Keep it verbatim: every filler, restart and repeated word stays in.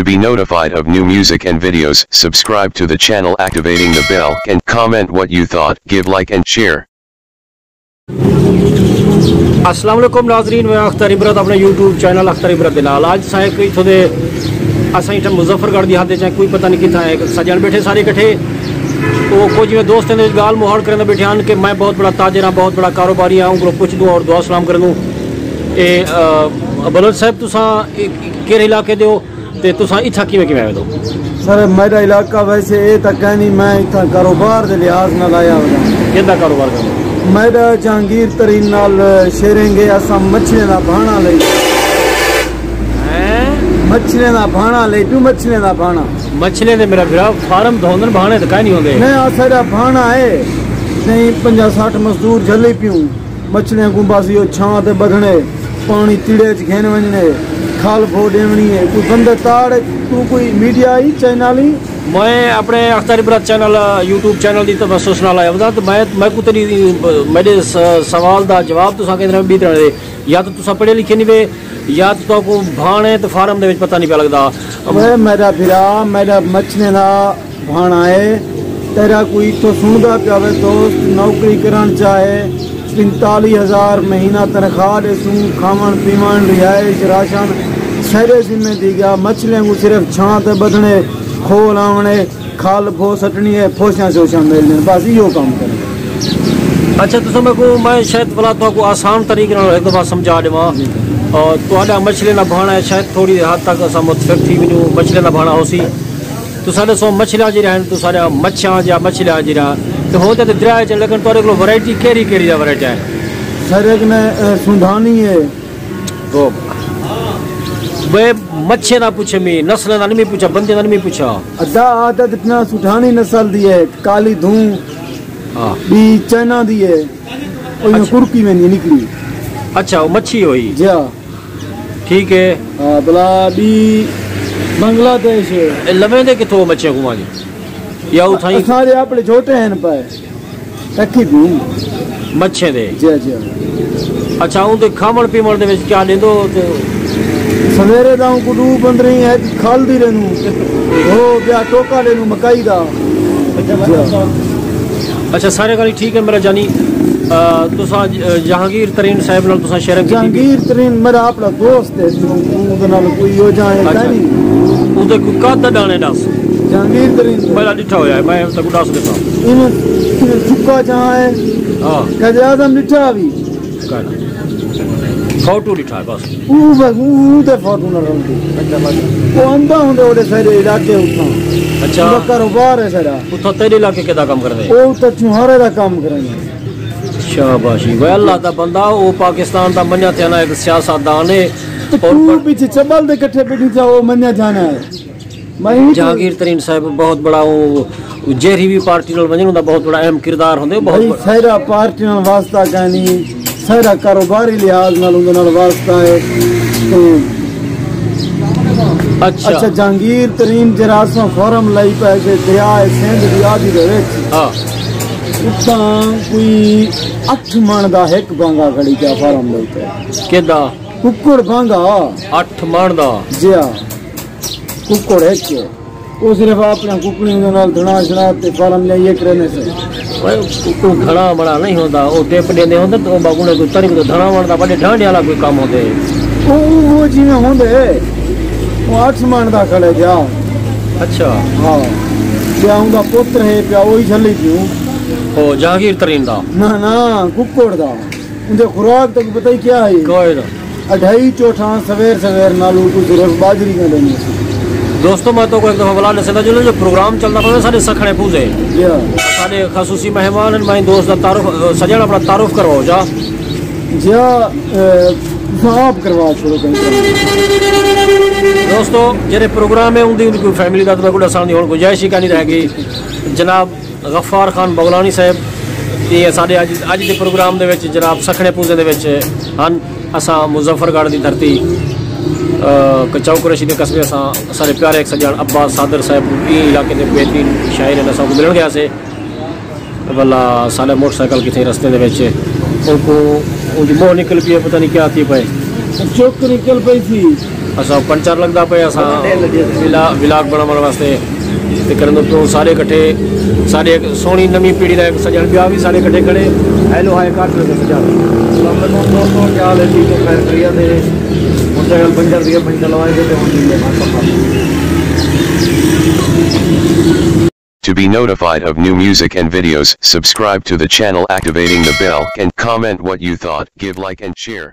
To be notified of new music and videos, subscribe to the channel activating the bell and comment what you thought, give like and share. السلام علیکم ناظرین، میں اختر عبرت اپنے یوٹیوب چینل اختر عبرت دے نال۔ اج سائیں کوئی اتھوں دے اساں ایتھے مظفر گڑھ دی حد وچ ہیں، کوئی پتہ نہیں کتھاں ہے، سجݨ بیٹھے سارے اکٹھے۔ او کجھ میں دوستیں دے وچ ڳالھ مہاڑ کریندا بیٹھے ہن کہ میں بہت بڑا تاجر ہاں، بہت بڑا کاروباری ہاں، اوں کولوں پچھ دوں اور دعا سلام کریندوں۔ اے، آ، بلوچ صاحب، تساں اے کیڑھے علاقے دے ہو تے تساں اتھاں کیویں کیویں آئے ہو؟ سر، میݙا علاقہ ویسے اے تاں کائنی، میں اتھاں کاروبار دے لحاظ نال آیا ہاں۔ کیندا کاروبار کریندے؟ میݙا جہانگیر ترین نال شیئرنگ ہے، اساں مچھلیاں دا بھاݨا لئی۔ ہیں؟ مچھلیاں دا بھاݨا لئی پیوں، مچھلیاں دا بھاݨا۔ مچھلیاں دے میرا بھرا فارم دھوندن، بھاݨے تے کائنی ہوندے۔ نہیں، اساݙا بھاݨا ہے، نہیں، پنجاہ سٹھ مزدور جھلی پیوں۔ مچھلیاں کوں بس ایہو چھاں تے ٻدھݨے، پاݨی تیڑے اچ گھن ونڄݨے، کھل بھو ݙیوݨی ہے۔ کوئی بندے تاڑ اچ، توں کوئی میڈیا ہی، چینل ہی؟ میں اپݨے اختر عبرت چینل، یوٹیوب چینل دی توسط نال آیا ہاں، تے میں، میکوں تیݙی، میݙے س-، سوال دا جواب تساں کہندے ٻئی طرح دے، یا تاں تساں پڑھے لکھے نہیں وے، یا تاں تہاکوں بھاݨے تے فارم دے وچ پتہ نہیں پیا لڳدا۔ اوئے میݙا بھرا، میݙا مچھلیاں دا بھاݨا ہے، تیݙا کوئی اتھوں سݨدا پیا ہووے دوست نوکری کرݨ چاہے، پنتالیہہ ہزار مہینہ تنخواہ ݙیسوں، کھاوݨ پیوݨ، رہائش، راشن سیݙے ذمے دی ڳیا، مچھلیاں کوں صرف چھاں تے ٻدھݨے، کھول آوݨے، کھل بھو سٹݨی ہے، پھوشاں شوشاں ملݨیاں، بس ایہو کم کرݨے۔ اچھا، تساں میکوں، میں شاید ولا تہاکوں آسان طریقے نال ہک دفعہ سمجھا ݙیواں۔ اور تہاݙا مچھلیاں دا بھاݨا ہے، شاید تھوڑی حد تک اساں متفق تھی ونڄوں، مچھلیاں دا بھاݨا ہوسی۔ تساں ݙسو، مچھلیاں جیڑھیاں ہن، تساں مچھیاں یا مچھلیاں جیڑھیاں، تے ہو تے دریا اچ، لیکن تہاݙے کول ورائٹی کیڑھی کیڑھی ہے؟ ورائٹی ہے سر، ایک میں، اے، سندھانی ہے۔ او بے، مچھے نہ پچھے، میں نسل دا نہیں پچھا، بندے دا نہیں پچھا۔ ادا عادت اتنا سٹھانی نسل دی ہے، کالی دھوں، ہاں۔ بی چائنا دی ہے، اور یوں اچھا۔ کرکی میں نہیں نکلی۔ اچھا، وہ مچھی ہوئی۔ جی ہاں۔ ٹھیک ہے۔ ہاں، بلا بی بنگلہ دیش ہے۔ اے لویں دے کتھوں مچھے کو آج؟ یا اتھائیں؟ سارے اپنے چھوٹے ہیں پائے۔ تکی دوں۔ مچھے دے؟ جی، جی۔ اچھا، اون دے کھاون پیون دے وچ کیا ݙیندو تے؟ سویرے دا اون کو ݙو بندری ہے، کھل دی رہنوں۔ ہو، بیا ٹوکا ݙیندوں مکئی دا۔ جی۔ اچھا، سارے گالی ٹھیک ہے میرا جانی۔ آ، تساں ج-، جہانگیر ترین صاحب نال تساں شیئرنگ کیتی؟ جہانگیر ترین میرا اپنا دوست ہے، اون دے نال کوئی ہو جائے اچھا۔ کائنی۔ اون دے کوئی قد دا ݙاݨے ݙس۔ جہانگیر ترین۔ میرا ݙٹھا ہویا ہے، میں تاکوں ݙس ݙتا۔ ایویں، ایویں چکا جہاں ہے۔ ہاں۔ قائد اعظم ݙٹھا وی۔ کائنا۔ فوٹو ݙٹھا ہے بس۔ او بس، او، او تے فوٹو نہ رلدی۔ اچھا، بس۔ او آندا ہوندے اوڑے سارے علاقے اتھاں۔ اچھا۔ اوندا کاروبار ہے سارا۔ اتھاں تیرے علاقے کدا کم کردے؟ او اتھاں چوہارے دا کم کرنے۔ شاباشی۔ وے اللہ دا بندہ، او پاکستان دا منیا تھیا نا ایک سیاست دان ہے۔ تے اور تو پر- پیچھے چبل دے کٹھے بیٹھی تھا، او منیا جانا ہے۔ میں ہی تو جہانگیر ترین صاحب بہت بڑا، او، او جیڑھی وی پارٹی نال ونڄن، اوندا بہت بڑا اہم کردار ہوندے، بہت بھائی، بڑا۔ سارا پارٹی نال واسطہ کائنی، سارا کاروباری لحاظ نال اوندے نال واسطہ ہے۔ تے اچھا۔ اچھا، جہانگیر ترین جیڑھا اساں فارم لائی پئے سے دریا سندھ دی آدھی دے وچ۔ ہاں۔ اتھاں کوئی اٹھ مݨ دا ہک بانگا کھڑی پیا فارم دے اتے۔ کیندا؟ ککڑ بانگا۔ اٹھ مݨ دا؟ جی ہاں۔ ککڑ ہک ہے۔ او صرف اپݨیاں ککڑیاں دے نال دھݨا شݨا تے فارم لے یہ کرنے سے۔ اوئے، ککڑ دھݨا بڑا نہیں ہوندا، او ٹپ ݙیندے ہوندے تے او باگونے کوئی تری کوئی دھݨا وݨ دا وݙے ڈھانڈے والا کوئی کم ہوندے۔ او، او، او جیویں ہوندے، او اٹھ مݨ دا کھڑے تھیا۔ اچھا۔ ہاں۔ پیا اوندا پتر ہے، پیا اوہی جھلی پیوں۔ او جہانگیر ترین دا؟ نہ، نہ، ککڑ دا۔ اوندے خوراک تاکوں پتہ ہی کیا ہے؟ کوئی نہ۔ اڈھائی چوٹھاں سویر سویر نال اونکوں صرف باجری کوں ݙیندے سی۔ دوستو، میں تاکوں ہک دفعہ ولا ݙسیندا چلوں جو پروگرام چلدا پیا ساݙے سکھڑے پوزے۔ جی ہاں۔ ساݙے خصوصی مہمان ہن، میں دوست دا تعارف، سڄݨ اپݨا تعارف کرواؤ جا۔ جی ہاں، اے، تساں آپ کروا چھوڑو کہیں طرح۔ دوستو، جیڑھے پروگرام ہے اوندی، اوندی کوئی فیملی دا تاں میکوں ݙسݨ دی ہݨ گنجائش ہی کائنی رہ ڳئی۔ جناب غفار خان بغلانی صاحب، اے ساݙے اڄ، اڄ دے پروگرام دے وچ جناب سکھڑے پوزے دے وچ ہن۔ اساں مظفر گڑھ دی دھرتی، آ، کچاؤ قریشی دے قصبے، اساں ساݙے پیارے ہک سڄݨ عباس صادر صاحب ایں علاقے دے بہترین شاعر ہن، اساں کوں ملݨ ڳیا سے۔ ولا ساݙا موٹر سائیکل کتھے رستے دے وچ، اونکوں، اوندی موہ نکل پئی ہے، پتہ نہیں کیا تھی پئے۔ چک نکل پئی سی۔ اساں پنچر لڳدا پئے، اساں ولا-، ولاگ بݨاوݨ واسطے تے کرندے پیوں سارے اکٹھے۔ ساݙے ہک سوہݨی نویں پیڑھی دا ہک سڄݨ ٻیا وی ساݙے اکٹھے کھڑے۔ ہیلو ہائے کر ݙیو سڄݨ۔ السلام علیکم دوستو، کیا حال ہے؟ ٹھیک ہو؟ خیر خیریت ہے؟ موٹرسائیکل پنچر تھی ڳئے، پنچر لوائے تے ہݨ ٹھیک ہے، ماشاءاللہ۔ To be notified of new music and videos, subscribe to the channel, activating the bell, and comment what you thought, give like and share.